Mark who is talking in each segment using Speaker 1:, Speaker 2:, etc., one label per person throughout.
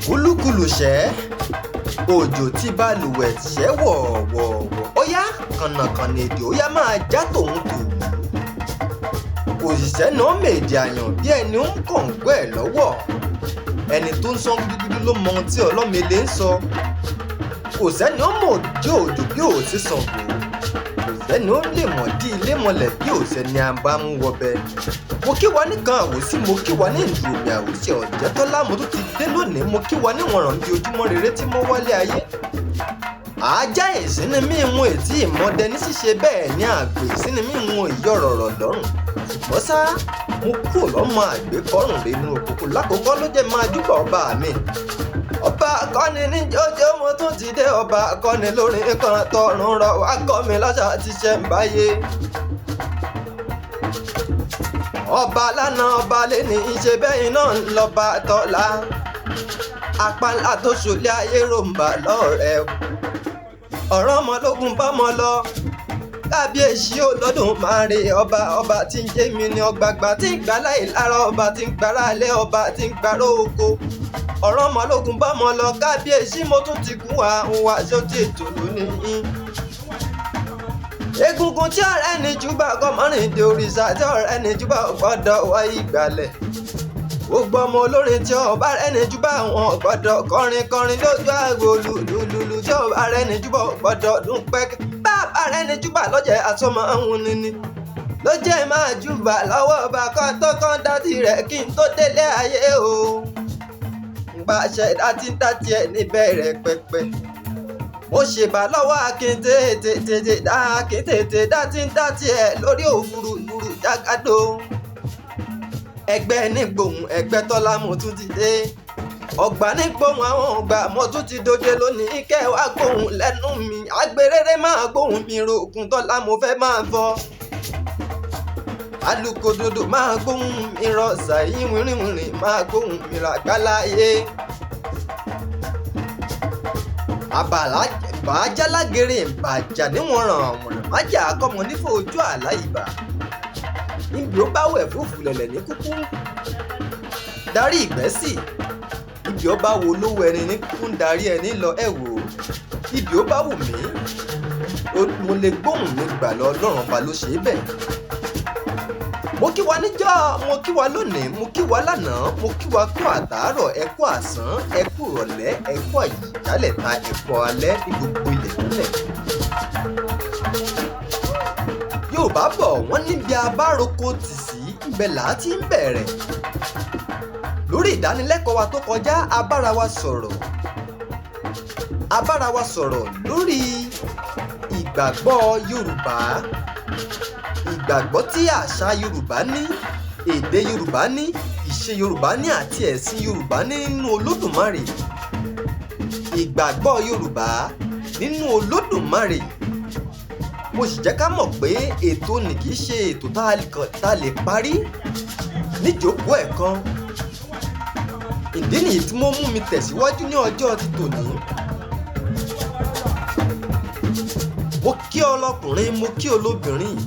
Speaker 1: Olúkúlùṣẹ́ òjò tí balùwẹ̀ ṣẹ́ wọ̀ọ̀wọ̀ọ̀wọ̀, ó yá kànnàkànnà èdè, ó yá máa já tòun tòwú. Òṣìṣẹ́ náà mèdè àyàn bí ẹni ń kọ̀ǹgọ́ ẹ̀ lọ́wọ́. Ẹni tó ń sán gúdúgúdú ló mọ ohun tí ọlọ́mele ń sọ. Kò sẹ́ni ó mọ̀ òjò òjò bí ò sí Ṣàngó. Kò sẹ́ni ó lè mọ̀ dí ilé mọlẹ̀ bí ò sẹ́ni a bá mú wọbẹ̀. Mo kí wa nìkan àwòsí, mo kí wa ní ìdùnnú àwòsí ọ̀jẹ̀tọ́lá, mo tún ti dé lónìí, mo kí wa níwọ̀nràn bí ojúmọ́ rere tí mo wálé ayé. Ajá ìsinmi mímu ètí ìmọ̀dẹ ní ṣíṣe, bẹ́ẹ̀ ni àgbò ìsinmi mímu ìyọ̀rọ̀rọ̀ lọ́rùn. Ṣùgbọ́n ṣá, mo kúrò lọ́mọ àgbékọ́rùn rẹ̀ nínú òkùnkùn lákòókò ló jẹ́ máa júbà ọba mi. Ọba akọni ní jọjọ́, mo tún ti dé. Ọba akọni lórí kan tọrùn rọ wá kọ́ mi lọ́sà ti ṣe ń báyé. Ọba lánàá, ọba lẹ́ni, ìṣe bẹ́yìn náà ń lọ́ba tọ́lá. Apá ńlá tó ṣòlẹ̀ ayé ròǹbà lọ́rẹ̀ ọ̀rọ̀ ọmọlógún bọ́mọ lọ. Kábíyèsí Olódùmarè, ọba ọba tí ń jẹ́ mi ní ọgbàgbà tí ń gbà láì lára, ọba tí ń gbàrà alẹ́, ọba tí ń gbàrà oko. Ọ̀rọ̀ ọmọlógún bọ́mọ lọ. Kábíyèsí, mo tún ti kún wa ń wá sójú ètò lónìí. Egungun tí ọ̀rẹ́ ní júbà kọ́mọ́rìndé, òrìṣà tí ọ̀rẹ́ ní júbà gbọ́dọ̀ wá ìgbàlẹ̀. Gbogbo ọmọ olórin tí ọba rẹ̀ ní júbà wọn gbọ́dọ̀ kọrin kọrin lójú àgbo, lùlùlù tí ọba rẹ̀ ní júbà gbọ́dọ̀ dún pẹ́kẹ́. Bàbá rẹ̀ ní júbà lọ́jẹ̀ àsọmọ ọ̀hún nini ló jẹ́ máa júbà lọ́wọ́ ọba kan tó kàn dátì rẹ̀ kí n tó délé ayé o. Gbàṣẹ dátí dátì ẹ̀ níbẹ̀rẹ̀ pẹpẹ. Mo ṣèbà lọ́wọ́ akéńté tètè dá akéńté dátí dátì ẹ̀ lórí òfurufú jágádó. Ẹgbẹ́ ní gbòhùn ẹgbẹ́ tọ́lá, mo tún ti dé. Ọgbà ní gbòhùn àwọn ọgbà, mo tún ti dòde lónìí. Kẹwàá gbòhùn lẹ́nu mi, àgbèrèrè máa gbóhùn mi rògùn tọ́lá, mo fẹ́ máa fọ́. Alukododo máa gbóhùn mi rọ̀ṣà yín, wìrìwìrì máa gbóhùn mi ràgbáláyé. Àbàlá bàájálágere ìbàjà níwọ̀n ràn wọ̀n májà kọ́mọ nífò ojú àlá ìbà. Níbi ó bá wẹ̀ fúfú lẹ̀lẹ̀ ní kúkú darí ìgbẹ́ sí. Ibi ó bá wo olówó ẹni ní kúkú ń darí ẹni lọ. Ẹ̀ wò ó, ibi ó bá wù mí mo lè gbóhùn mi gbà lọ. Ọlọ́run ọba ló ṣe é bẹ́ẹ̀. Mo kí wa níjọ́, mo kí wa lónìí, mo kí wa lánàá, mo kí wa kú àtàárọ̀, ẹ kú àsán, ẹ kú ìrọ̀lẹ́, ẹ kú àyíjálẹ̀ta, ẹ kú alẹ́ ní gbogbo ilẹ̀ nílẹ̀. Yorùbá bọ̀, wọ́n níbi abároko tì sí ibẹ̀ là á ti ń bẹ̀rẹ̀. Lórí ìdánilẹ́kọ̀ọ́ wa tó kọjá, a bára wa sọ̀rọ̀, a bára wa sọ̀rọ̀ lórí ìgbàgbọ́ Yorùbá, ìgbàgbọ́ tí àṣà Yorùbá ní, èdè Yorùbá ní, ìṣe Yorùbá ní àti ẹ̀sìn Yorùbá ní nínú Olódùmarè. Ìgbàgbọ́ Yorùbá nínú Olódùmarè. Mo sì jẹ́ ká mọ̀ pé ètò ní kì í ṣe ètò tá a lè parí níjókòó ẹ̀kan. Ìdí nìyí tí mo mú mi tẹ̀síwájú ní ọjọ́ ti tòní. Mo kí ọlọ́kùnrin, mo kí olóbìnrin,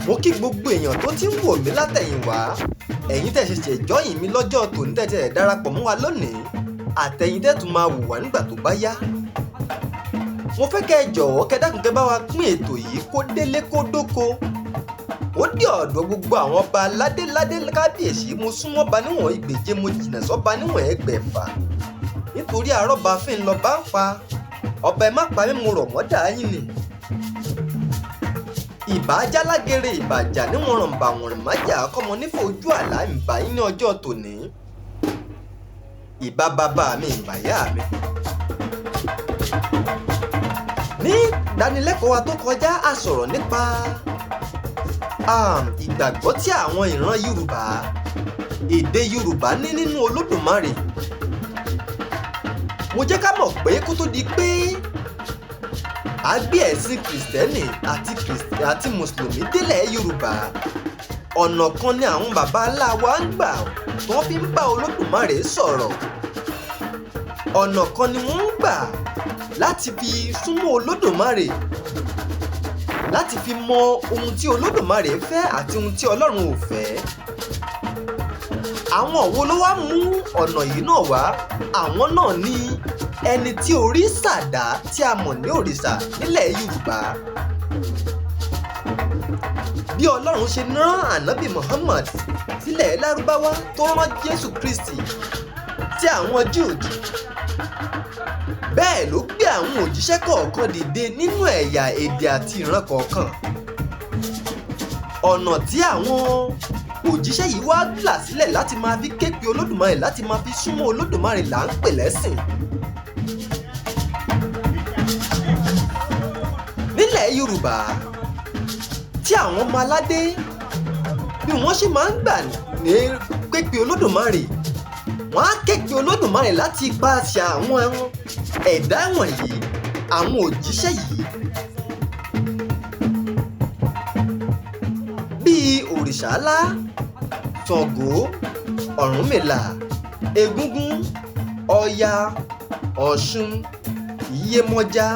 Speaker 1: mo kí gbogbo èèyàn tó ti ń wò mí látẹ̀yìnwá, ẹ̀yin tẹ̀ ṣẹ̀ṣẹ̀ jọ́yìn mi lọ́jọ́ tòní, tẹ̀ ṣẹ̀ṣẹ̀ darapọ̀ mọ́ wa lónìí, àtẹ̀yin tẹ̀ tún máa wò wá nígbà tó bá yá. Mo fẹ́ kẹ́ ẹ jọ̀wọ́, kẹ́ dákun, kẹ́ bá wa pín ètò yìí kó délé kó dóko, ó dé ọ̀dọ̀ gbogbo àwọn ọba ládéládé kábíyèsí. Mo súnmọ́ ba níwọ̀n ìgbèje, mo jìnnà sọ́ba níwọ̀n ẹgbẹ̀fà, nítorí àrọ́bà fín lọ bá ń pa ọba. Ẹ má pa mí, mo rọ̀ mọ́ dà yín ni. Ìbà jálágere, ìbàjà níwọ̀n rànbà wọ̀nrìn májà kọ́mọ nífò ojú àlá, ìbà yín ní ọjọ́ tòní. Ìbà bàbá mi, ìbà yá mi. Ní ìdánilẹ́kọ̀ọ́ wa tó kọjá, a sọ̀rọ̀ nípa ìgbàgbọ́ tí àwọn ìran Yorùbá, èdè Yorùbá ní nínú Olódùmarè. Mo jẹ́ ká mọ̀ pé kó tó di pé a gbé ẹ̀sìn Kìrìsìtẹ́nì àti Mùsùlùmí délẹ̀ Yorùbá, ọ̀nà kan ni àwọn baba ńlá wa ń gbà tí wọ́n fi ń bá Olódùmarè sọ̀rọ̀. Ọ̀nà kan ni wọ́n ń gbà láti fi súnmọ́ Olódùmarè, láti fi mọ ohun tí Olódùmarè fẹ́ àti ohun tí Ọlọ́run ò fẹ́. Àwọn wo ló wá mú ọ̀nà yìí náà wá? Àwọn náà ni ẹni tí orí ṣàdá tí a mọ̀ ní òrìṣà nílẹ̀ Yorùbá. Bí Ọlọ́run ṣe rán Ànábì Muhammad sílẹ̀ Lárúbáwá, tó rán Jésù Kristi sí àwọn Jude, bẹ́ẹ̀ ló gbé àwọn òjíṣẹ́ kọ̀ọ̀kan dìde nínú ẹ̀yà, èdè àti ìran kọ̀ọ̀kan. Ọ̀nà tí àwọn òjíṣẹ́ yìí wá là sílẹ̀ láti máa fi ké pe Olódùmarè, láti máa fi súnmọ́ Olódùmarè, là ń pè lẹ́sìn. Nílẹ̀ Yorùbá, tí àwọn ọmọ aládé bí wọ́n ṣe máa ń gbà ní képe Olódùmarè, wọ́n á képe Olódùmarè láti ipasẹ̀ àwọn ẹ̀dá wọ̀nyí, àwọn òjíṣẹ́ yìí, bíi òrìṣàlá, Ṣàngó, Ọ̀rúnmìlà, Egúngún, Ọya, Ọ̀ṣun, Iyemọja,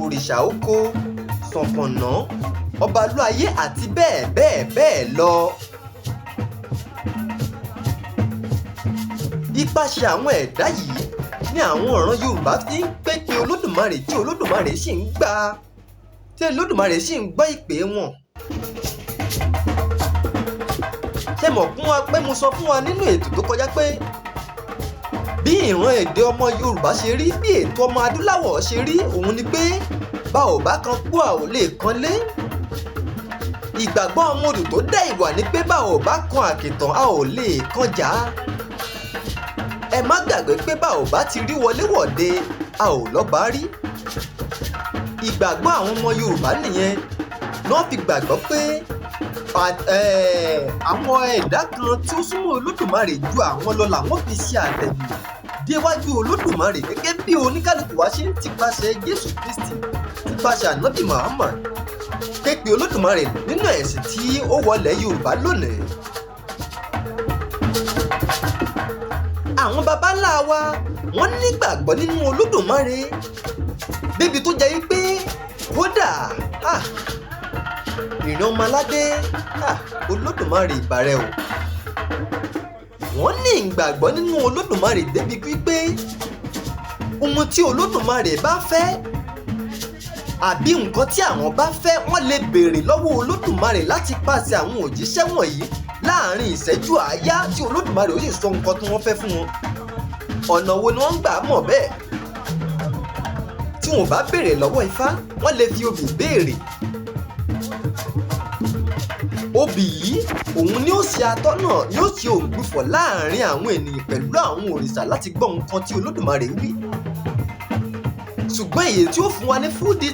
Speaker 1: òrìṣà oko, Ṣànpọ̀nná, Ọbalúayé àti bẹ́ẹ̀ bẹ́ẹ̀ bẹ́ẹ̀ lọ. Ipasẹ̀ àwọn ẹ̀dá yìí ni àwọn ọ̀ràn Yorùbá fi ń pé pe Olódùmarè, tí Olódùmarè sì ń gbà, tí Olódùmarè sì ń gbọ́ ìpè wọn. Ṣé mọ̀ fún wa pé mo sọ fún wa nínú ètò tó kọjá pé bí ìran èdè ọmọ Yorùbá ṣe rí, bí ètò ọmọ adúláwọ̀ ṣe rí, òun ni pé bá ò bá kan kú, a ò lè kan lé. Ìgbàgbọ́ ọmọ odò tó dá ìwà ni pé bá ò bá kan àkìtàn, a ò lè kan jà. Ẹ má gbàgbé pé bá ò bá ti rí wọléwọ̀de, a ò lọ́ba rí. Ìgbàgbọ́ àwọn ọmọ Yorùbá nìyẹn náà fi gbàgbọ́ pé àwọn ẹ̀dá kan tí ó súnmọ́ Olódùmarè ju àwọn lọ làwọn fi ṣe àtẹ̀gùn déwájú Olódùmarè, gẹ́gẹ́ bí oníkálukú wa ṣe ń tipasẹ̀ Jésù Kristi, tipasẹ̀ Ànábì Muhammad képe Olódùmarè nínú ẹ̀sìn tí ó wọlé Yorùbá lónìí. Àwọn baba ńlá wa, wọ́n nígbàgbọ́ nínú Olódùmarè débi tó jẹ́ pé kódà ìran ọmọ aládé, Olódùmarè ìbàrẹ̀ o, wọ́n ní ìgbàgbọ́ nínú Olódùmarè débi wípé ohun tí Olódùmarè bá fẹ́ àbí nǹkan tí àwọn bá fẹ́, wọ́n lè béèrè lọ́wọ́ Olódùmarè láti pàṣẹ àwọn òjíṣẹ́ wọ̀nyí láàrin ìṣẹ́jú àáyá, tí Olódùmarè ó sì sọ nǹkan tí wọ́n fẹ́ fún wọn. Ọ̀nà wo ni wọ́n ń gbà mọ̀ bẹ́ẹ̀? Tí wọn ò bá béèrè lọ́wọ́ Ifá, wọ́n lè fi obì béèrè. Obì yìí, òun ni ó ṣe atọ́nà, ni ó ṣe òǹgbùfọ̀ láàrin àwọn ènìyàn pẹ̀lú àwọn òrìṣà láti gbọ́ nǹkan tí Olódùmarè wí. Ṣùgbọ́n èyí tí ó fún wa ní fúdì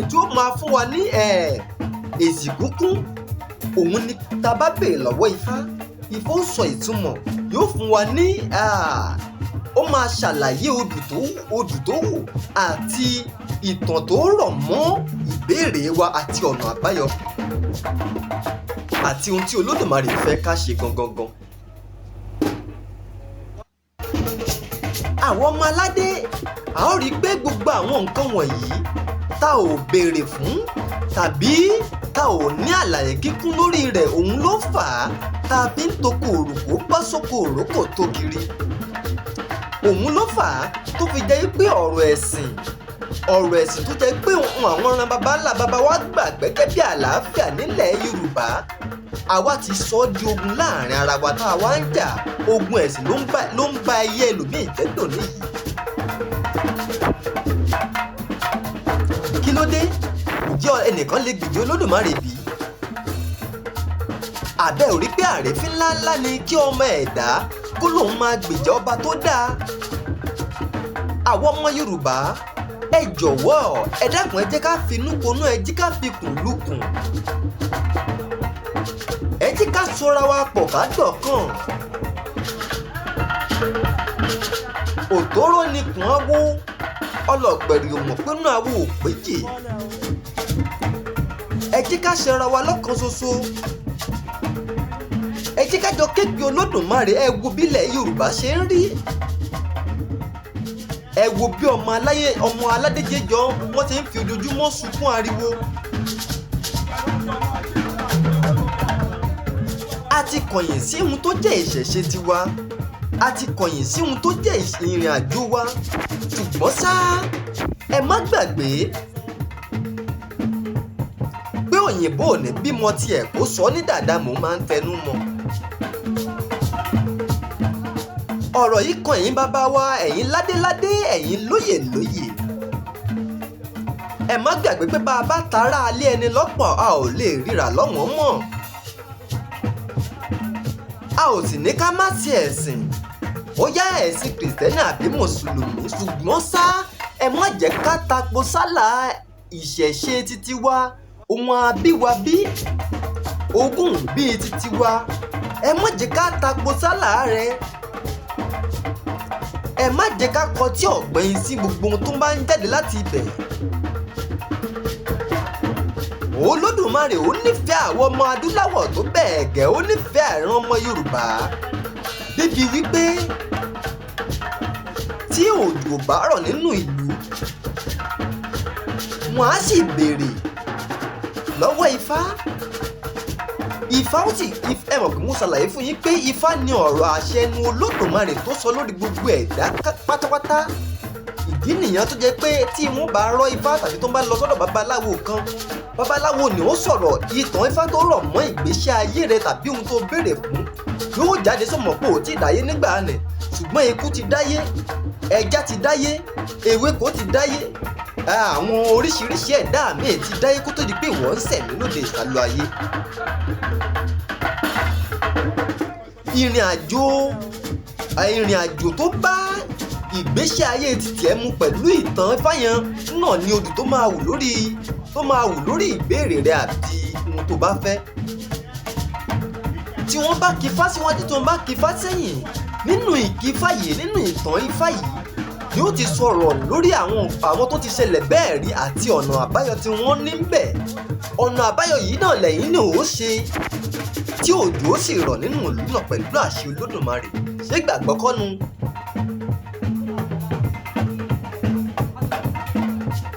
Speaker 1: tí ó máa fún wa ní èsì kúnkún, òun ni tá a bá béèrè lọ́wọ́ Ifá. Ifá ó sọ ìtumọ̀, yóò fún wa ní, ó máa ṣàlàyé odù tó wù àti ìtàn tó rọ̀ mọ́ ìbéèrè wa àti ọ̀nà àbáyọ àti ohun tí Olódùmarè fẹ́ ká ṣe gangan gan. Àwọn ọmọ aládé, a ó rí i pé gbogbo àwọn nǹkan wọ̀nyí tá ò béèrè fún tàbí tá ò ní àlàyé kíkún lórí rẹ̀, òun ló fà á tá a fi ń toko òrùkó bọ́ sóko òrókò tó kiri. Òun ló fà á tó fi jẹ́ pé ọ̀rọ̀ ẹ̀sìn tó jẹ́ pé ohun àwọn ọ̀ràn baba ńlá baba wa gbà gẹ́gẹ́ bí àlàáfíà nílẹ̀ Yorùbá, àwa ti sọ ọ́ di ogun láàrin ara wa tá a wá ń jà. Ogun ẹ̀sìn ló ń ba ayé ẹlòmíì jẹ́ dòní yìí. Kí ló dé? Ǹjẹ́ ẹnìkan lè gbèjì Olódùmarè bí? Àbẹ́ ò rí pé àrífín ńláńlá ni kí ọmọ ẹ̀dá kó lóun máa gbèjà ọba tó dáa? Àwọn ọmọ Yorùbá, ẹ jọ̀wọ́, ẹ dákun, ẹ jẹ́ ká finú konú, ẹ jẹ́ ká fikùn lukùn, ẹ jẹ́ ká sọra wa pọ̀, ká dọ̀kan. Òtóró nikùn awo, ọlọ́gbẹ̀rì ò mọ̀ pé inú awo ò péjì. Ẹ jẹ́ ká ṣera wa lọ́kan ṣoṣo, ẹ jẹ́ ká jọ képe Olódùmarè. Ẹ wo bílẹ̀ Yorùbá ṣe ń rí, ẹ wo bí ọmọ aláyé, ọmọ aládé jẹjọ, wọ́n ti ń fi ojoojúmọ́ sunkún ariwo. A ti kọ̀yìn sí ohun tó jẹ́ ìṣẹ̀ṣe tiwa, a ti kọ̀yìn sí ohun tó jẹ́ ìrìn àjò wa. Ṣùgbọ́n ṣá, ẹ má gbàgbé pé òyìnbó ò ní bímọ tiẹ̀ kó sọ ní dàda, mò máa ń tẹnu mọ́. Ọ̀rọ̀ yìí kan ẹ̀yin bàbá wa, ẹ̀yin ládéládé, ẹ̀yin lóyè lóyè. Ẹ má gbàgbé pé bá a bá tara alé ẹni lọ́pọ̀, a ò lè ríra lọ́wọ́n mọ́. A ò sì ní ká má ṣe ẹ̀sìn, bóyá ẹ̀sìn Kìrìsìtẹ́nì àbí Mùsùlùmí, ṣùgbọ́n ṣá, ẹ má jẹ́ ká tapo sálà ìṣẹ̀ṣe títí wa, ohun abíwabí, ogún bíi títí wa. Ẹ má jẹ́ ká tapo sálà rẹ̀. Ẹ má jẹ́ ká kọtí ọ̀gbìn sí gbogbo ohun tó bá ń jáde láti ibẹ̀. Olódùmarè ó nífẹ̀ẹ́ àwọn ọmọ adúláwọ̀ tó bẹ́ẹ̀ gẹ́, ó nífẹ̀ẹ́ àìrán ọmọ Yorùbá débi wípé tí òjò bá rọ̀ nínú ìlú, wọn á sì béèrè lọ́wọ́ Ifá. Ifá ó sì, ẹ mọ̀ pé mo ṣàlàyé fún yín pé Ifá ní ọ̀rọ̀ àṣẹ ẹnu Olódùmarè tó sọ lórí gbogbo ẹ̀dá pátápátá. Ìdí nìyẹn tó jẹ́ pé tí wọ́n bá rọ́ Ifá tàbí tó ń bá lọ sọ́dọ̀ babaláwo kan, babaláwo ni ó sọ̀rọ̀ ìtàn Ifá tó rọ̀ mọ́ ìgbésí ayé rẹ tàbí ohun tó béèrè fún yóò jáde. Sọ̀mọ́ pé ò tí ì dáyé nígbà nì, ṣùgbọ́n eku ti dáyé, ẹja ti dáyé, ewéko ti dáyé, àwọn oríṣiríṣi ẹ̀dá míì ti dáyé kó tó di pé wọ́n ń sẹ̀mí lóde ìsàlù ayé. Ìrìn àjò tó bá ìgbésí ayé títì ẹ mu pẹ̀lú ìtàn Ifá yẹn náà ni odù tó máa wù lórí ìbéèrè rẹ àti ohun tó bá fẹ́. Tí wọ́n bá kí Ifá síwájú, tí wọ́n bá kí Ifá sẹ́yìn, nínú ìkífá yìí, nínú ìtàn Ifá yìí ni ó ti sọ̀rọ̀ lórí àwọn tó ti ṣẹlẹ̀ bẹ́ẹ̀ rí àti ọ̀nà àbáyọ tí wọ́n ní bẹ̀. Ọ̀nà àbáyọ yìí náà lẹ́yìn náà ó ṣe tí òjò ó sì rọ̀ nínú ìlú náà pẹ̀lú àṣẹ Olódùmarè. Ṣé gbàgbọ́ kọ́nu?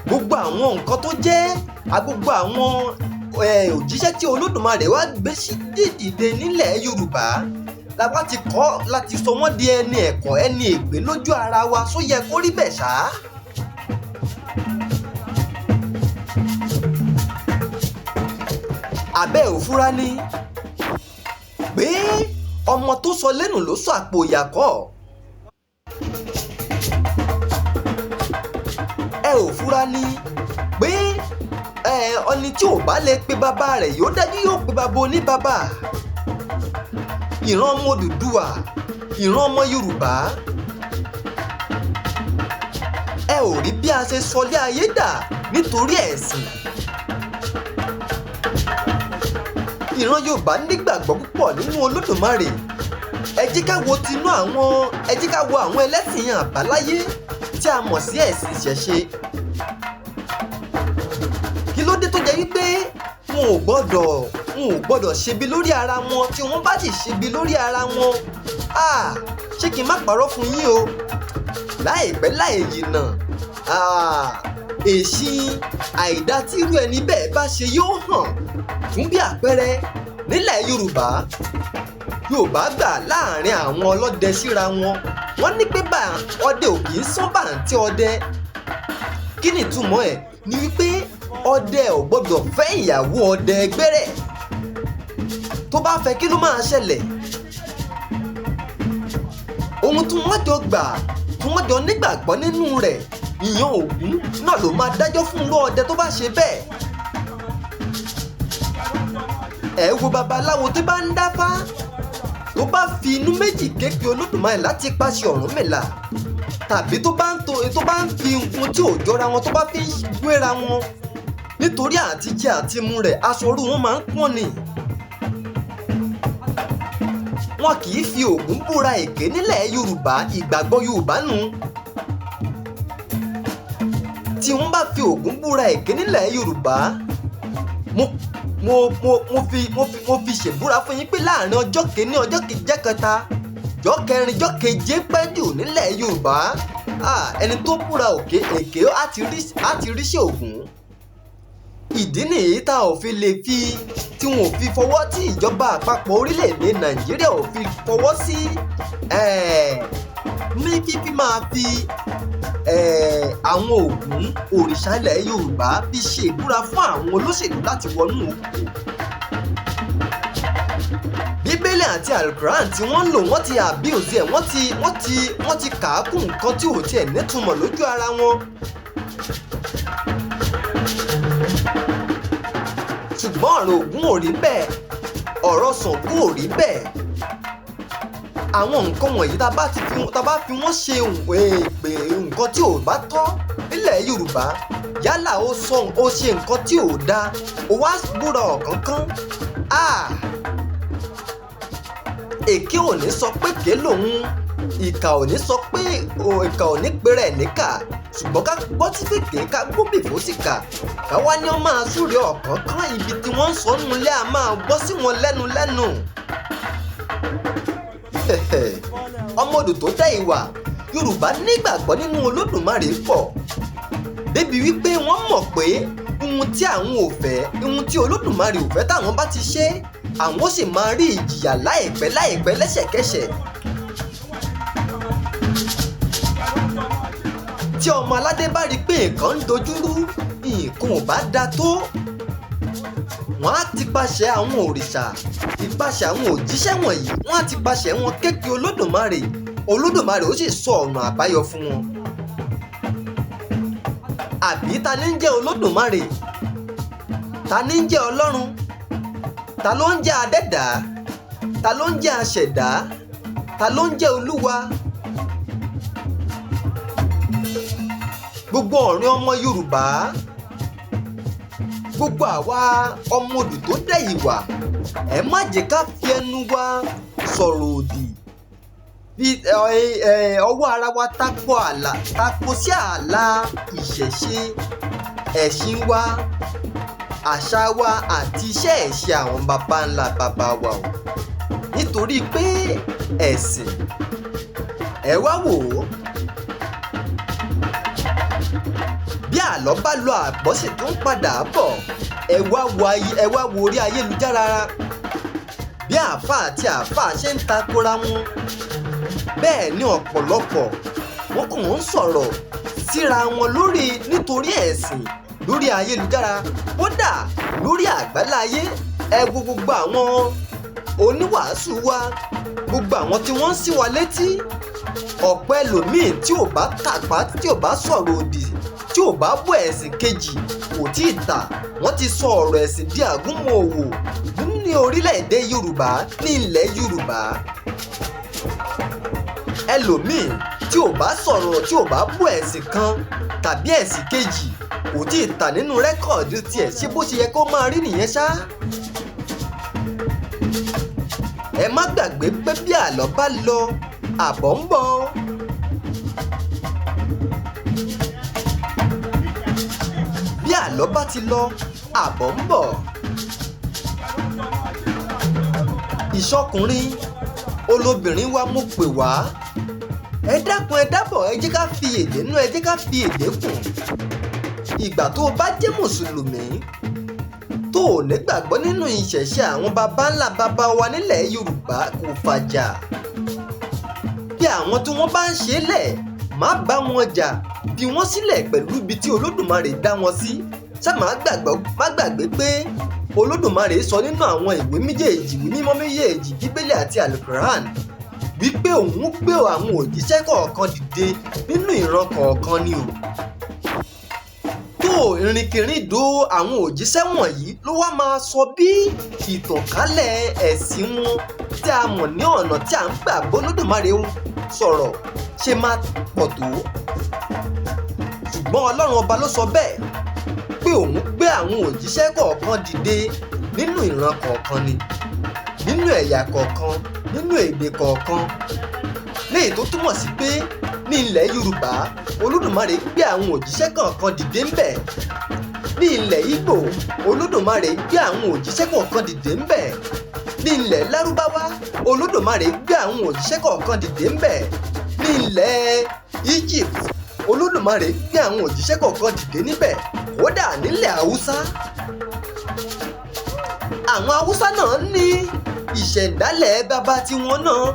Speaker 1: Gbogbo àwọn nǹkan tó jẹ́ gbogbo àwọn òjíṣẹ́ tí Olódùmarè wá gbé sí dìde nílẹ̀ Yorùbá la wá ti kọ́ láti sọ wọ́n di ẹni ẹ̀kọ́, ẹni ègbé lójú ara wa. Só yẹ kó rí bẹ́ẹ̀ ṣá? Àbẹ́ òfúra ni pé ọmọ tó sọ lẹ́nu ló sọ àpò ìyàkọ́. Ẹ ò fura ni pé ẹni tí ò bá lè pe bàbá rẹ̀ yóò dájú yóò pe bàbá oníbàbà. Ìran ọmọ Odùduwà, ìran ọmọ Yorùbá, ẹ ò rí bí a ṣe sọlé ayé dà nítorí ẹ̀sìn. Ìran Yorùbá nígbàgbọ́ púpọ̀ nínú Olódùmarè. Ẹ jẹ́ ká wo àwọn ẹlẹ́sìn àbáláyé tí a mọ̀ sí ẹ̀sìn ìṣẹ̀ṣe. Kí ló dé tó jẹ́ wípé wọn ò gbọ́dọ̀ ṣebi lórí ara wọn? Tí wọ́n bá sì ṣebi lórí ara wọn, ah, ṣé kí n má parọ́ fún yín o, láìpẹ́ láì jìnnà, ah, èsì àìdá tí irú ẹni bẹ́ẹ̀ bá ṣe yóò hàn. Fún bí àpẹẹrẹ, nílẹ̀ Yorùbá, Yorùbá gbà láàrin àwọn ọlọ́dẹ síra wọn, wọ́n ní pé bá ọdẹ ò kì í sán bàǹtẹ́ ọdẹ. Kí ni ìtumọ̀ ẹ̀? Ni wípé ọdẹ ò gbọ́dọ̀ fẹ́ ìyàwó ọdẹ ẹgbẹ́ rẹ̀. Tó bá fẹ́, kí ló máa ṣẹlẹ̀? Ohun tí wọ́n jọ gbà, tí wọ́n jọ nígbàgbọ́ nínú rẹ̀, ìyẹn Ògún náà ló máa dájọ́ fún irú ọdẹ tó bá ṣe bẹ́ẹ̀. Ẹ wo babaláwo tó bá ń dáfá, tó bá fi inú méjì képe Olódùmarè láti pàṣẹ Ọ̀rúnmìlà, tàbí tó bá ń fi nǹkan tí ò jọra wọn, tó bá fi ń wéra wọn nítorí àtijẹ àtimu rẹ̀, aṣọ orú wọn máa ń pọ́n ni. Wọn kì í fi Ògún búra èké nílẹ̀ Yorùbá. Ìgbàgbọ́ Yorùbá nù. Tí wọ́n bá fi Ògún búra èké nílẹ̀ Yorùbá, mo fi ṣèbúra fún yín pé láàrin ọjọ́ kìíní, ọjọ́ kejì, kẹta, jọ́ kẹrin, jọ́ keje pẹ́ jù nílẹ̀ Yorùbá, ah, ẹni tó búra òkè èké á ti ríṣẹ́ Ògún. Ìdí nìyí tá ò fi lè fi tí wọn ò fi fọwọ́ tí ìjọba àpapọ̀ orílẹ̀-èdè Nàìjíríà ò fi fọwọ́ sí ní fífi máa fi àwọn Ògún òrìṣà ilẹ̀ Yorùbá fi ṣe ìbúra fún àwọn olóṣèlú láti wọnú òkùnkùn. Bíbélì àti Alukuran tí wọ́n ń lò, wọ́n ti abuse ẹ̀, wọ́n ti kà á kún nǹkan tí ò tiẹ̀ nítumọ̀ lójú ara wọn. Ṣùgbọ́n ọ̀rọ̀ Ògún ò rí bẹ́ẹ̀, ọ̀rọ̀ Ṣàngó ò rí bẹ́ẹ̀. Àwọn nǹkan wọ̀nyí, tá a bá fi wọ́n ṣe èpè nǹkan tí ò bá tọ́ nílẹ̀ Yorùbá, yálà ó sọ ó ṣe nǹkan tí ò dáa, ó wá búra ọ̀kánkán, èké ò ní sọ pé ké lòun, ìkà ò ní sọ pé ìkà ò ní pèrè níkà. Ṣùgbọ́n ká gbọ́ tí fèké, ká gbóbì fósìkà, ká wá ní wọ́n máa súre ọ̀kánkán, ibi tí wọ́n ń sọ nulẹ̀ a máa gbọ́ sí wọn lẹ́nu lẹ́nu. Ọmọdù tó tẹ ìwà Yorùbá nígbàgbọ́ nínú Olódùmarè pọ̀ débi wípé wọ́n mọ̀ pé ohun tí àwọn ò fẹ́, ohun tí Olódùmarè ò fẹ́, táwọn bá ti ṣe, àwọn ó sì máa rí ìjìyà láìpẹ́ láìpẹ́, lẹ́sẹ̀kẹsẹ̀. Tí ọmọ aládé bá rí i pé nǹkan ń dojúrú, nǹkan ò bá da tó, wọ́n á ti pàṣẹ àwọn òrìṣà, ìpàṣẹ àwọn òjíṣẹ́ wọ̀nyí, wọ́n á ti pàṣẹ wọn képe Olódùmarè. Olódùmarè ó sì sọ ọ̀nà àbáyọ fún wọn. Àbí ta ní ń jẹ́ Olódùmarè? Ta ní ń jẹ́ Ọlọ́run? Ta ló ń jẹ́ Adẹ́dàá? Ta ló ń jẹ́ Aṣẹ̀dá? Ta ló ń jẹ́ Olúwa? Gbogbo ọ̀rìn ọmọ Yorùbá, gbogbo àwa ọmọ odù tó dẹ̀ ìwà, ẹ má jẹ́ ká fi ẹnu wa sọ̀rọ̀ òdì, fi ọwọ́ ara wa tako àlà, tako sí ààlà ìṣẹ̀ṣe, ẹ̀sìn wa, àṣà wa àti iṣẹ́ ẹ̀ṣẹ̀ àwọn baba ńlá baba wa o, nítorí pé ẹ̀sìn. Ẹ wá wò ó, bí àlọ́ bá lọ, àbọ̀ sì tún padà bọ̀. Ẹ wá wo ayé, ẹ wá wo orí ayélujára, bí àáfàá àti àáfàá ṣe ń takora wọn. Bẹ́ẹ̀ ni ọ̀pọ̀lọpọ̀ wọn kàn ń sọ̀rọ̀ síra wọn lórí nítorí ẹ̀sìn lórí ayélujára, kódà lórí àgbáláyé. Ẹ wo gbogbo àwọn oníwàásù wa, gbogbo àwọn tí wọ́n ń sí wa létí, ọ̀pọ̀ ẹlòmíì tí ò bá tàpá, tí ò bá sọ̀rọ̀ òdì, tí ò bá bọ́ ẹ̀sìn kejì, kò tí ì tà. Wọ́n ti sọ ọ̀rọ̀ ẹ̀sìn di àgúnmu òwò ní orílẹ̀-èdè Yorùbá, ní ilẹ̀ Yorùbá. Ẹlòmíì tí ò bá sọ̀rọ̀, tí ò bá bú ẹ̀sìn kan tàbí ẹ̀sìn kejì, kò tí ì tà nínú record tiẹ̀. Ṣé bó ṣe yẹ kó máa rí nìyẹn ṣá? Ẹ má gbàgbé pé bí àlọ́ bá lọ, àbọ̀ ń bọ̀. Bí àlọ́ bá ti lọ, àbọ̀ ń bọ̀. Ìṣọkùnrin olóbìnrin wa, mo pè wá, ẹ dákun, ẹ dábọ̀, ẹ jẹ́ ká fi èdè nú, ẹ jẹ́ ká fi èdè kùn. Ìgbà tó o bá jẹ́ mùsùlùmí, tó o nígbàgbọ́ nínú ìṣẹ̀ṣe àwọn baba ńlá baba wa nílẹ̀ Yorùbá, kò fàjà. Bí àwọn tí wọ́n bá ń ṣe é lẹ̀, má bá wọn jà, fi wọ́n sílẹ̀ pẹ̀lú ibi tí Olódùmarè dá wọn sí. Ṣá má gbàgbọ́, má gbàgbé pé Olódùmarè sọ nínú àwọn ìwé méjèèjì, ìwé mímọ́ méjèèjì, Bíbélì àti Alukuran, wípé òun gbé àwọn òjíṣẹ́ kọ̀ọ̀kan dìde nínú ìran kọ̀ọ̀kan ni o. Tó ìrìnkèrindò àwọn òjíṣẹ́ wọ̀nyí ló wá máa sọ bí ìtànkálẹ̀ ẹ̀sìn wọn tí a mọ̀ ní ọ̀nà tí à ń gbà bólódùmarè sọ̀rọ̀ ṣe máa pọ̀ tó. Ṣùgbọ́n Ọlọ́run ọba ló sọ bẹ́ẹ̀ pé òun gbé àwọn òjíṣẹ́ kọ̀ọ̀kan dìde nínú ìran kọ̀ọ̀kan ni, nínú ẹ̀yà kọ̀ọ̀kan, nínú èdè kọ̀ọ̀kan, léyìí tó túmọ̀ sí pé ní ilẹ̀ Yorùbá, Olódùmarè gbé àwọn òjíṣẹ́ kọ̀ọ̀kan dìde ńbẹ̀. Ní ilẹ̀ Ìgbò, Olódùmarè gbé àwọn òjíṣẹ́ kọ̀ọ̀kan dìde ńbẹ̀. Ní ilẹ̀ Lárúbáwá, Olódùmarè gbé àwọn òjíṣẹ́ kọ̀ọ̀kan dìde ńbẹ̀. Ní ilẹ̀ Egypt, Olódùmarè gbé àwọn òjíṣẹ́ kọ̀ọ̀kan dìde níbẹ̀. Kódà nílẹ̀ Haúsá, Àwọn Haúsá náà ní ìṣẹ̀dálẹ̀ bàbá tiwọn náà,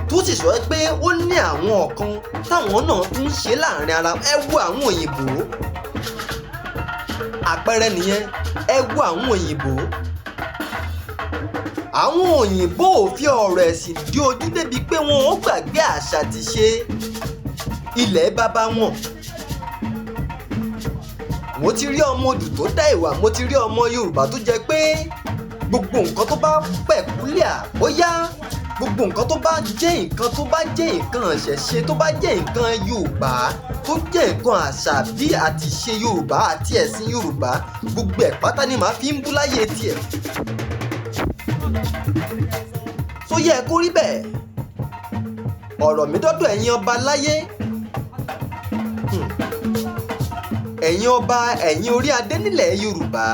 Speaker 1: tó sì sọ pé ó ní àwọn ọ̀kan táwọn náà tún ń ṣe láàrin ara. Ẹ wo àwọn òyìnbó, àpẹẹrẹ nìyẹn. Ẹ wo àwọn òyìnbó, àwọn òyìnbó ò fi ọ̀rọ̀ ẹ̀sìn dí ojú débi pé wọn ò gbàgbé àṣà àti ṣe ilẹ̀ bàbá wọn. Mo ti rí ọmọ odù tó dá ìwà, mo ti rí ọmọ Yorùbá tó jẹ́ pé gbogbo nǹkan tó bá pẹ̀kúlíà ó yá, gbogbo nǹkan tó bá jẹ́ nǹkan, tó bá jẹ́ nǹkan ìṣẹ̀ṣe, tó bá jẹ́ nǹkan Yorùbá, tó jẹ́ nǹkan àṣà bí àti ṣe Yorùbá àti ẹ̀sìn Yorùbá, gbogbo ẹ̀ pátá ni màá fi ń bú láyé tiẹ̀. Tó yẹ kó rí bẹ́ẹ̀. Ọ̀rọ̀ mi dọ́dọ̀ ẹ̀yin ọba láyé, ẹ̀yin ọba, ẹ̀yin orí adé nílẹ̀ Yorùbá.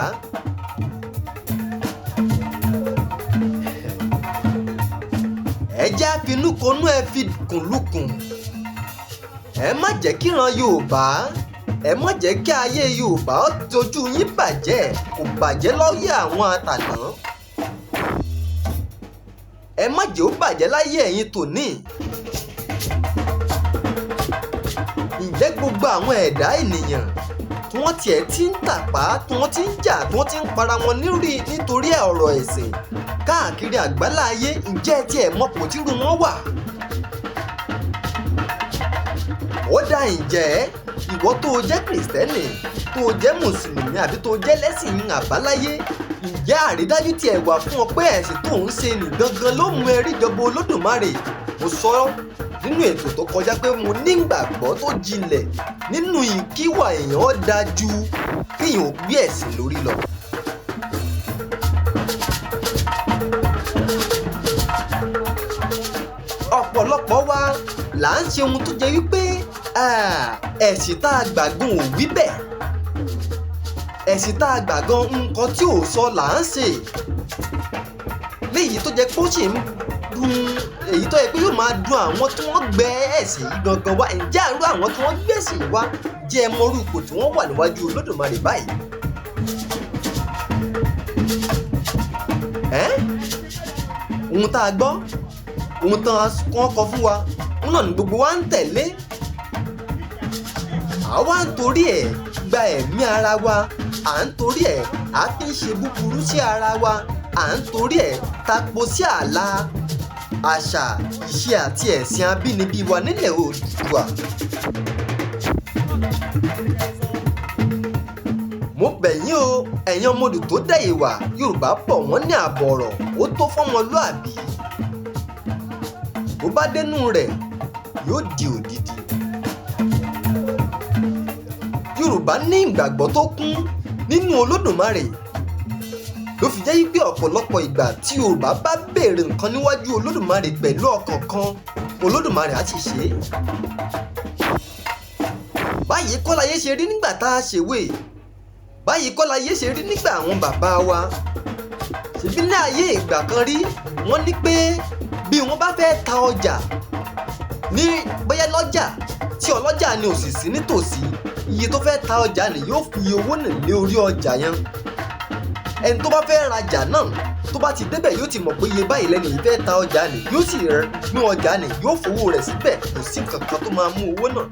Speaker 1: Ẹ jẹ́ àfinúkonú, ẹ fi kùnlùkùn. Ẹ má jẹ́ kíran Yorùbá, ẹ má jẹ́ kí ayé Yorùbá ó tojú yín bàjẹ́. Kò bàjẹ́ lọ́yẹ̀ àwọn àtàná, ẹ má jẹ́ ó bàjẹ́ láyé ẹ̀yin tòní. Ǹjẹ́ gbogbo àwọn ẹ̀dá ènìyàn tí wọ́n tiẹ̀ ti ń tàpá, tí wọ́n ti ń jà, tí wọ́n ti ń para wọn nítorí ọ̀rọ̀ ẹ̀sìn káàkiri àgbálá ayé, ǹjẹ́ ẹ tiẹ̀ mọ̀ kò tírú wọn wà? Ó dá, ǹjẹ́ ìwọ tó o jẹ́ Kìrìsìtẹ́nì, tó o jẹ́ Mùsùlùmí àbí tó o jẹ́ lẹ́sìn àbáláyé, ǹjẹ́ àrídájú tiẹ̀ wà fún ọ pé ẹ̀sìn tó ń ṣe nì gangan ló mú ẹ rí ìjọba Olódùmarè? Mo sọ nínú ètò tó kọjá pé mo nígbàgbọ́ tó jinlẹ̀ nínú ìkíwà èèyàn dájú kéèyàn ò gbé ẹ̀sìn lórí lọ. Ọ̀pọ̀lọpọ̀ wa là ń ṣe ohun tó jẹ́ wípé ẹ̀sìn tá a gbà gan ò wí bẹ́ẹ̀, ẹ̀sìn tá a gbà gan nǹkan tí ò sọ là ń ṣe, léyìí tó jẹ́ pé ó sì ń dùn, èyí tó yẹ pé yóò máa dùn àwọn tí wọ́n gbé ẹ̀sìn yìí gangan wá. Ǹjẹ́ àrùn àwọn tí wọ́n gbé ẹ̀sìn yìí wá jẹ́ mọ́rú ipò tí wọ́n wà níwájú Olódùmarè báyìí? Ohun tá a gbọ́, ohun tán wọ́n kọ fún wa, òun náà ni gbogbo wa ń tẹ̀lé. Àwa ń torí ẹ̀ gba ẹ̀mí ara wa, à ń torí ẹ̀ à fi ń ṣe búburú sí ara wa, à ń torí ẹ̀ tapo sí ààlà àṣà, ìṣe àti ẹ̀sìn abínibí wa nílẹ̀ Oòduà. Mo bẹ̀ yín o, ẹ̀yin ọmọdù tó dẹ̀ ìwà, Yorùbá bọ̀ wọ́n ní àbọ̀ ọ̀rọ̀ ó tó fọ́mọlúàbí. Bó bá dénú rẹ̀ yóò di òdìdí. Yorùbá ní ìgbàgbọ́ tó kún nínú Olódùmarè, ló fi jẹ́ wípé ọ̀pọ̀lọpọ̀ ìgbà tí Yorùbá bá béèrè nǹkan níwájú Olódùmarè pẹ̀lú ọkàn kan, Olódùmarè á sì ṣe é. Báyìí kọ́ láyé ṣe rí nígbà tá a ṣèwé, báyìí kọ́ láyé ṣe rí nígbà àwọn bàbá wa. Ṣèbí ní ayé ìgbà kan rí, wọ́n ní pé bí wọ́n bá fẹ́ ta ọjà ní bóyá lọ́jà tí ọlọ́jà ni ò sì sí nítòsí, iye tó fẹ́ ta ọjà ni yóò fi owó nì lé orí ọjà yẹn. Ẹni tó bá fẹ́ rajà náà tó bá ti débẹ̀ yóò ti mọ̀ pé iye báyìí lẹ́nu yìí fẹ́ ta ọjà ni, yóò sì gbé ọjà ni, yóò fowó rẹ̀ síbẹ̀, kò sí kankan tó máa mú owó náà.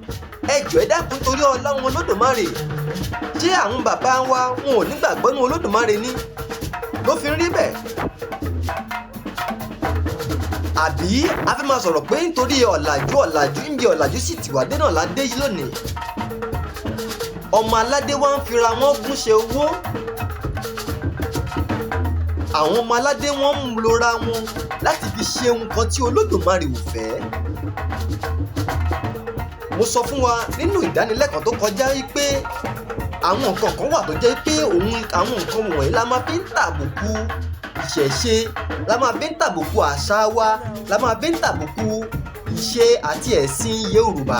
Speaker 1: Ẹ jọ̀ọ́ ẹ dákun torí Ọlọ́run Olódùmarè, ṣé àwọn bàbá wa wọn ò nígbàgbọ́ nínú Olódùmarè ni ló fi rí bẹ́ẹ̀? Àbí a fẹ́ máa sọ̀rọ̀ pé nítorí ọ̀làjú, ọ̀làjú ń bí ọ̀làjú sì ti wà dé náà ládé yìí lónìí. Ọmọ aládé wa ń fira wọn gúnṣe owó. Àwọn ọmọ aládé wọn ń lora wọn láti fi ṣe nǹkan tí Olódùmarè ò fẹ́. Mo sọ fún wa nínú ìdánilẹ́kọ̀ọ́ tó kọjá wípé àwọn nǹkan kan wà tó jẹ́ pé òun àwọn nǹkan wọ̀nyí la máa fi ń tàbùkù ìṣẹ̀ṣe, la máa fi ń tàbùkù àṣà wa, la máa fi ń tàbùkù ìṣe àti ẹ̀sìn Yorùbá.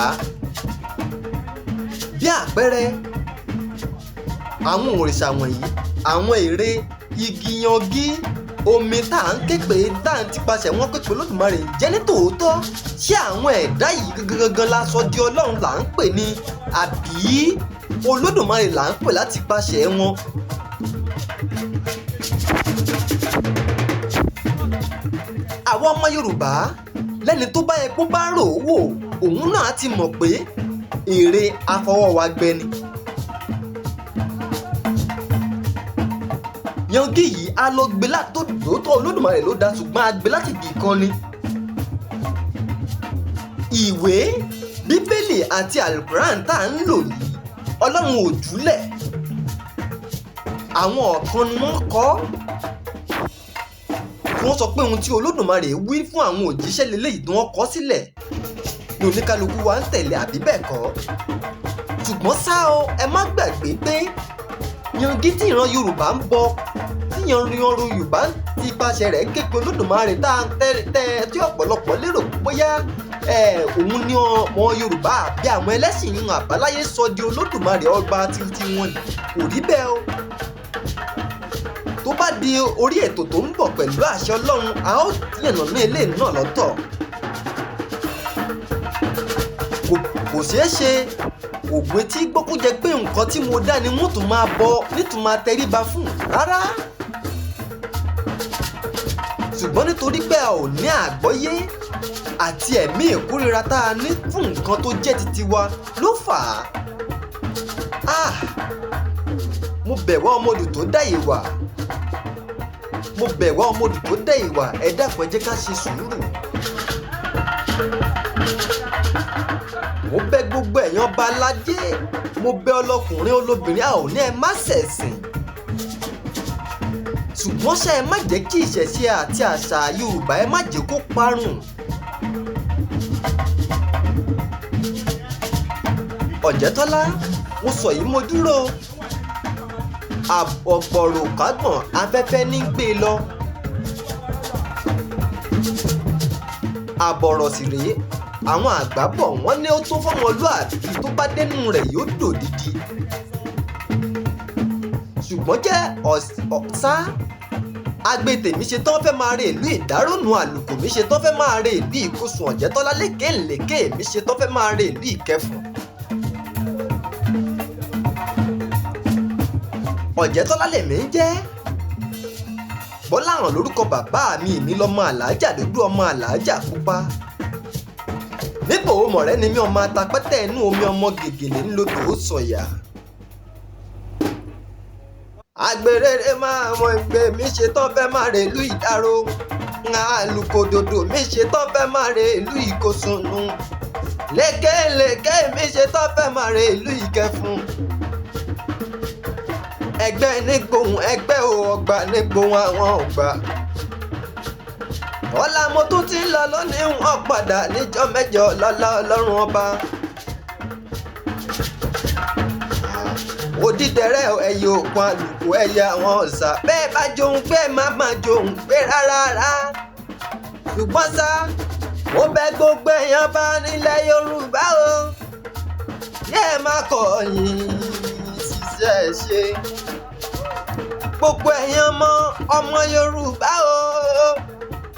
Speaker 1: Bí àpẹẹrẹ, àwọn òrìṣà wọ̀nyí, àwọn ère, igi yangi, omi tá à ń ké pé, tá à ń tipasẹ̀ wọn pé Olódùmarè, jẹ́ ní tòótọ́ ṣé àwọn ẹ̀dá yìí gangan la sọ di Ọlọ́run là ń pè ní, àbí Olódùmarè là ń pè láti pàṣẹ wọn. Àwọn ọmọ Yorùbá lẹ́ni tó bá yẹ kó bá rò ó wò, òun náà ti mọ̀ pé èrè afọwọ́wagbẹ ni. Yangi yìí a lọ gbé láti tòótọ́ Olódùmarè ló dá, ṣùgbọ́n a gbé láti ibì kan ni. Ìwé Bíbélì àti Àlùkùránì tá à ń lò yìí, Ọlọ́run ò júlẹ̀. Àwọn ọ̀kan ni wọ́n kọ́. Tí wọ́n sọ pé ohun tí Olódùmarè wí fún àwọn òjíṣẹ́ leléyìí tí wọ́n kọ sílẹ̀ ní oníkálukú wa ń tẹ̀lé, àbí bẹ́ẹ̀ kọ́. Ṣùgbọ́n ṣá o, ẹ má gbàgbé pé yangi tí ìran Yorùbá ń bọ, tí ìran Yorùbá ti ipasẹ̀ rẹ̀ ké pe Olódùmarè tá a tẹ́ tí ọ̀pọ̀lọpọ̀ lérò bóyá òun ni ọmọ Yorùbá àbí àwọn ẹlẹ́sìn ìran àbáláyé sọ di Olódùmarè ọba títí wọn ni. Kò rí bẹ́ẹ̀ o. Tó bá di orí ètò tó ń bọ̀ pẹ̀lú àṣẹ Ọlọ́run, a ó yànnàná eléyìí náà lọ́tọ̀. Kò ṣeé ṣe ògùn etí gbọ́ kó jẹ́ pé nǹkan tí mo dá ni wọ́n tún máa bọ nítorí máa tẹríba fún rárá. Ṣùgbọ́n nítorí pé a ò ní àgbọ́yé àti ẹ̀mí ìkórira tá a ní fún nǹkan tó jẹ́ titi wa ló fà á. Mo bẹ̀ wá ọmọdù tó dá ìwà. Mo bẹ̀ wá ọmọdù tó dá ìwà. Ẹ dákun, ẹ jẹ́ ká ṣe sùúrù. Mo bẹ̀ gbogbo ẹ̀yin ọba aládé, mo bẹ̀ ọlọ́kùnrin olóbìnrin, a ò ní ẹ má ṣẹ̀sìn. Ṣùgbọ́n ṣá ẹ má jẹ́ kí ìṣẹ̀ṣe àti àṣà Yorùbá ẹ má jẹ́ kó parun. Ọ̀jẹ̀tọ́lá, mo sọ yìí mo dúró. Ọ̀gbọ̀rọ̀ kágbọ̀n afẹ́fẹ́ ní gbé lọ. Àbọ̀rọ̀ sì rèé, àwọn àgbà bọ̀ wọ́n ní ó tó fọ́mọlúàbí tó bá dénú rẹ̀ yóò dòdidi. Ṣùgbọ́n jẹ́ ọ̀sá, agbe tèmi ṣe tán fẹ́ máa re ìlú Ìdárónú, àlùkò mi ṣe tán fẹ́ máa re ìlú Ìkosùn, Ọ̀jẹ̀tọ́lá lékèélékèé mi ṣe tán fẹ́ máa re ìlú Ìkẹfùn. Ọ̀jẹ̀tọ́lá lèmi ń jẹ́. Bọ́láhàn lórúkọ bàbá mi, èmi lọmọ Àlàájà dúdú, ọmọ Àlàájà pupa. Nípò mọ̀rẹ́ ni mí, ọmọ atapẹ́tẹ́ inú omi, ọmọ gègèlè ńlọdọ̀ ó sọ̀yà. Àgbèrèrè máa mọ ìgbé mi ṣe tán fẹ́ máa re ìlú Ìdáró. Àlùkò dòdò mi ṣe tán fẹ́ máa re ìlú Ìkosùnù. Lékèélékèé mi ṣe tán fẹ́ máa re ìlú Ìkẹfùn. Ẹgbẹ́ nígbòhùn ẹgbẹ́ ò, ọgbà nígbòhùn àwọn ọgbà. Ọ̀la mo tún ti ń lọ lónìí, wọ́n padà níjọ́ mẹ́jọ lọ́lá Ọlọ́run ọba. Odídẹrẹ́ ẹyẹ òkun àlùkò ẹyẹ àwọn ọ̀sà. Bẹ́ẹ̀ bá johun pé má má johun pé rárá. Ṣùgbọ́n ṣá, mo bẹ̀ gbogbo èèyàn bá nílẹ̀ Yorùbá o. Yẹ́ ẹ má kọ̀yìn ṣiṣẹ́ ṣe. Gbogbo ẹ̀yin ọmọ Yorùbá o.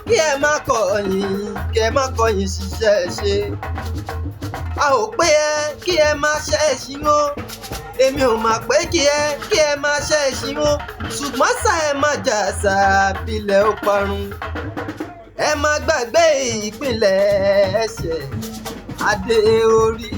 Speaker 1: Kí ẹ má kọ̀yìn, kí ẹ má kọ̀yìn ṣiṣẹ́ ṣe. A ò pé ẹ kí ẹ má ṣe ẹ̀sìn o. Èmi ò mà pé kí ẹ má ṣe ẹ̀sìn o. Ṣùgbọ́n ṣá ẹ má jà sàbílẹ̀ ó parun. Ẹ má gbàgbé ìpínlẹ̀ ẹ̀ṣẹ̀ adé orí.